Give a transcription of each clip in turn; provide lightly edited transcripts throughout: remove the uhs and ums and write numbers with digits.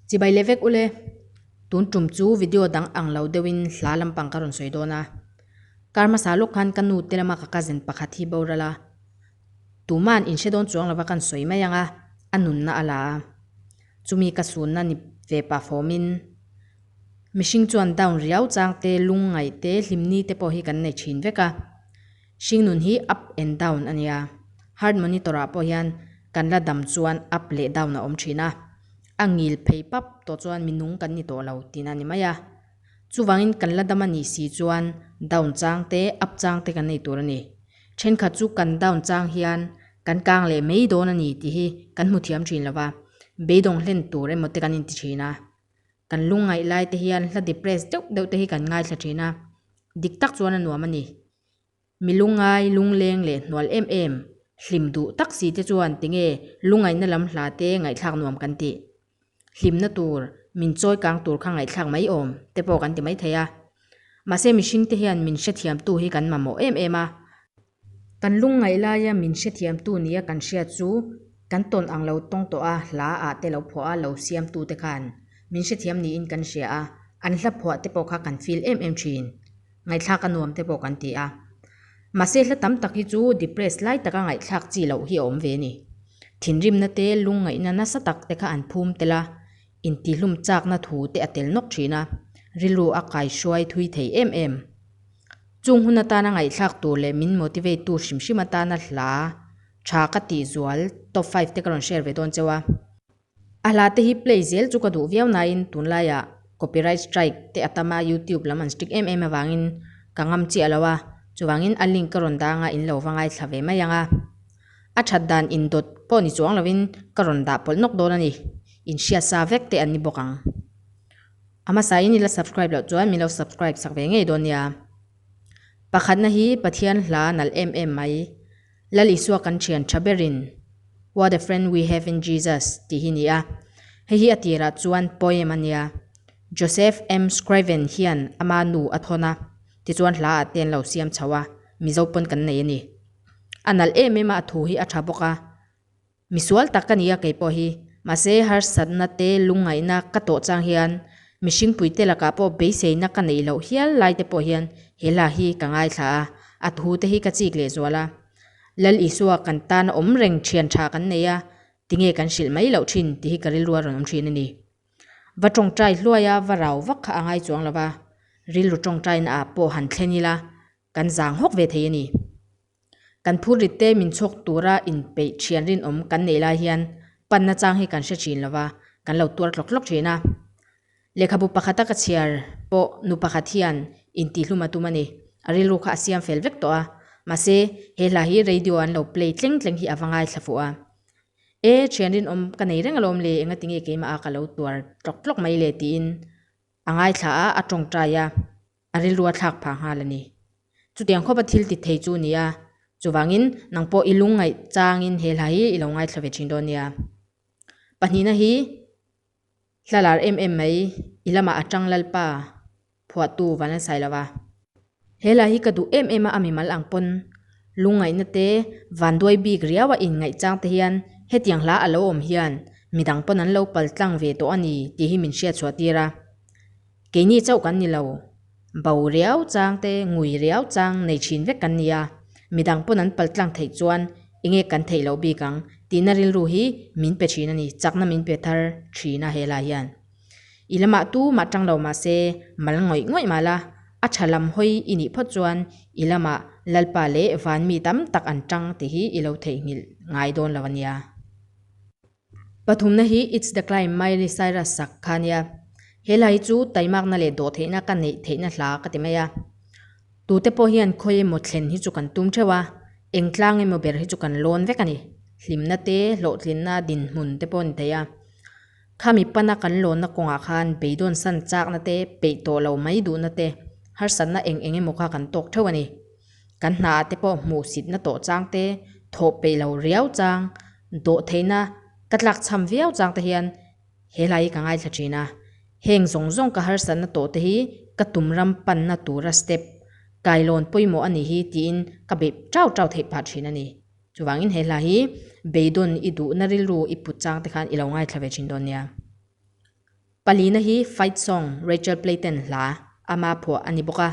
Chibai leh vek ule, tun tum chu video dang ang lo deuhin hla lampang ka rawn sawi dawn a. Kar hmasa lawk khan ka nu te lama ka cousin pakhat hi boral a, tuma'n in hre dawn chuang lova kan sawi mai ang a, a nunna a la a. Chumi ka sunna ni ve pah fawmin mihring chuan down riau chang te, lungngaih te, hlimni te pawh hi kan nei thin vek a. Hringnun hi up and down a nia. Heart monitor ah pawh hian kan la dam chuan up leh down a awm thin a. A ngil phei pap tawh chuan mi nung kan ni tawh lo tihna a ni mai a. Chuvangin kan la dam a nih si chuan down chang te, up chang te kan nei tur a ni. Thenkhat chu kan down chang hian kan kang leh mai dawn a ni tih hi kan hmu thiam thin lo va, beidawng hlen tur emaw te kan inti thin a. Kan lungngaih lai te hian hla depress deuh deuh te hi kan ngaithla thin a, dik tak chuan a nuam a ni. Mi lungngai, lungleng leh hnual em em, hlim duh tak si te chuan tinge lungngaihna lam hla te ngaihthlak nuam kan tih? Hlimna tur, min chawi kang tur kha ngaihthlak mai awm te pawh kan ti mai thei a. Mahse mihring te hian min hrethiamtu hi kan mamawh em em a. Kan lungngaih laia min hrethiamtu nia kan hriat chu kan tawn ang lo tawng tawh a, hla ah te lo phuah a, lo siamtu te khan min hrethiam niin kan hria a, an hla phuah te pawh kha kan feel em em thin. Ngaihthlak a nuam te pawh kan ti a. Mahse hla tam tak hi chu depress lai taka ngaihthlak chi loh hi a awm ve a ni. Thinrimna te, lungngaihna nasa tak te kha an phum tel a, intihlum chakna thu te a tel nawk thin a, rilru a kaihruai thui thei em em. Chung hun atana ngaihthlak tur leh min motivate tu hrim hrim atana hla tha ka tih zual top five te ka rawn share ve dawn cheu a. A hla te hi play zel chu ka duh viau nain tunlaiah copyright strike te a tam a youtube lam an strict em em avangin ka ngam chiah lo a, chuvangin a link ka rawn dang a in lo va ngaithla ve mai ang a. A that dan indawt pawh ni chuang lovin ka rawn dah pawlh nawk dawn a ni, in hriat sa vek te an ni bawk ang. A hmasa in i la subscribe loh chuan min lo subscribe sak ve ngei dawn nia. Pakhatna hi Pathian hla nalh em em mai. Lal Isua kan thian tha berin What a friend we have in Jesus tih hi ni a. Hei hi a tirah chuan poem a nia. Joseph M. Scriven hian ama nu a thawn a, tichuan hla ah te an lo siam chho a, Mizo pawn kan nei a ni. A nalh em em a, a thu hi a tha bawk a. Misual tak ka ni a kei pawh hi. Mahse harsatna te lungngaihna ka tawh chang hian mihringpui te lakah pawh beiseina ka neih loh hial lai te pawh hian he hla hi ka ngaithla a, a thu te hi ka chik leh zual a. Lal Isua kan tan a awm reng thian tha kan nei a, tinge kan hrilh mai loh thin tih hi ka rilru a rawn awm thin a ni. Va tawngtai hluai a va rau vak kha a ngai chuang lo va, rilru tawngtaina ah pawh han thlen ila kan zang hawk ve thei a ni. Kan phurrit te min chhawk tura inpeih thian rinawm kan neih lai hian panna chang hi kan hre thin lo va, kan lo tuar tlawk tlawk thin a. Lehkhabu pakhata ka chhiar pawh nu pakhat hian intihlum a tum a ni. A rilru kha a siam fel vek tawh a, mahse he hla hi radio an lo play tleng tleng hi a va ngaithla fuh a. E, thian rinawm ka nei reng alawm le, engatinge keimah a ka lo tuar tlawk tlawk mai le tiin a ngaithla a, a tawngtai a. A rilru a thlak phah nghal a ni. Chutiang khawpa thil ti thei chu a ni a, chuvangin nang pawh i lungngaih changin he hla hi i lo ngaithla ve thin dawn nia. Pahnihna hi hla lar em em mai i lamah a tang Lalpa phuahtu van an sai lo va. He hla hi ka duh em em a, a mimal ang pawn lungngaihna te vanduai bik riau a inngaih chang te hian hetiang hla a lo awm hian midang pawn an lo pal tlang ve tawh a ni tih hi min hriatchhuah tir a. Keini chauh kan ni lo. Bo riau chang te, ngui riau chang nei thin vek kan ni a, midang pawn an pal tlang theih chuan enge kan theih loh bik ang tihna rilru hi min pe thin a ni, chakna min pe thar thin a helai hian. I lamah tu mah tang lo mah se mal ngawih ngawih mah la, a tha lam hawi i nih phawt chuan i lamah Lalpa leh Vanmi tam tak an tang tih hi i lo theihnghilh ngai dawn lo a nia. Pathumna hi It's the Climb Miley Cyrus sak kha nia. He hla hi chu taimakna leh dawhtheihna ka neih theihna hla ka ti mai a. Tute pawh hian khawi emaw thlen hi chu kan tum theuh a, eng tlang emaw ber hi chu kan lawn vek a ni. Hlimna te, hlawhtlinna, dinhmun te pawh a ni thei a. Khami pana kan lawnna kawngah khan beidawn san chakna te, peih tawh lo mai duhna te, harsatna eng eng emaw kha kan tawk theuh a ni. Kan hnaah te pawh hmuhsitna tawh chang te, thawh peih lo riau chang, dawh theihna ka tlak chham viau chang te hian he hla hi ka ngaithla thin a. Heng zawng zawng ka harsatna tawh te hi ka tum ram panna tura step kailawn pawimawh a nih hi tiin ka beih tau tau theih phah thin a ni. Chuvangin he hla hi beidawn i duhna rilru i put chang te khan i lo ngaithla ve thin dawn nia. Palina hi Fight Song, Rachel Playten hla, ama phuah a ni bawk a.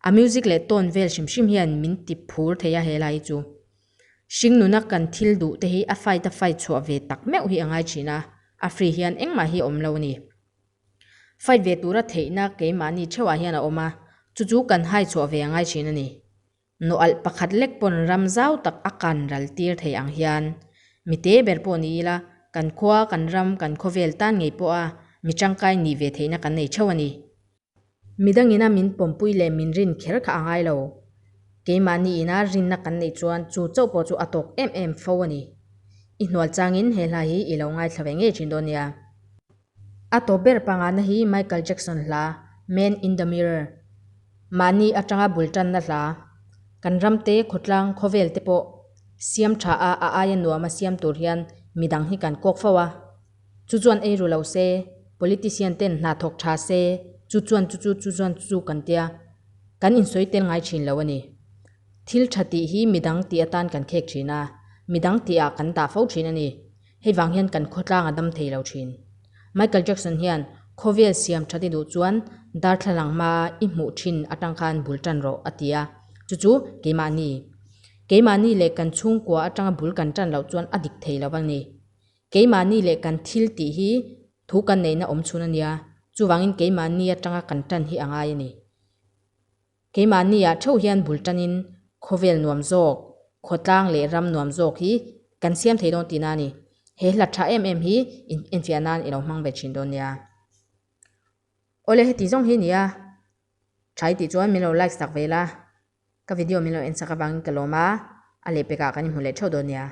A music leh tone vel hrim hrim hian min ti phur thei a he lai chu. Hringnuna kan thil duh te hi a fight a fight chhuah ve tak meuh hi a ngai thin a, a free hian engmah hi a awm lo a ni. Fight ve tura theihna keimahni theuhah hian a awm a, chu chu kan hai chhuah ve a ngai thin a ni. Nawalh pakhat lek pawn ram zau tak a kan ral tir thei ang hian mi te ber pawh ni ila kan khua, kan ram, kan khawvel tan ngei pawha mi tangkai nih ve theihna kan nei theuh a ni. Midang ina min pawmpui leh min rin kher kha a ngai lo. Keimahni ina rinna kan neih chuan chu chauh pawh chu a tawk em em fo a ni. I hnual changin he hla hi i lo ngaithla ve ngei thin dawn nia. A tawp ber pangana hi Michael Jackson hla Man in the Mirror, mahni atanga bul tanna hla, kan ramte khawtlang khawvel te pawh siam tha a a aia nuam a siam tur hian midang hi kan kawk fo a. Chu chuan ei ru lo se, politician ten hna thawk tha se, chu chuan chu chu chu chuan chu chu kan tia, kan insawi tel ngai thin lo a ni. Thil tha tih hi midang tih atan kan khek thin a, midang tihah kan dah fo thin a ni. Hei vang hian kan khawtlang a dam thei lo thin. Michael Jackson hian khawvel siam that i duh chuan darthlalang hmaa i hmuh thin atang khan bul tan rawh a ti a, chu chu keimahni. Keimahni leh kan chhungkua atanga bul kan tan loh chuan a dik thei lo a ni. Keimahni leh kan thil tih hi thu kan neihna awm chhun a nia, chuvangin keimahni atanga kan tan hi a ngai a ni. Keimahni ah theuh hian bul tanin khawvel nuam zawk, khawtlang leh ram nuam zawk hi kan siam thei dawn tihna a ni. He hla tha em em hi infiah nan i lo hmang ve thin dawn nia. Awle heti zawng hi nia, tha i tih chuan min lo like sak ve la, ka video min lo en sak avangin ka lawm a, a lehpekah kan inhmu leh theuh dawn nia.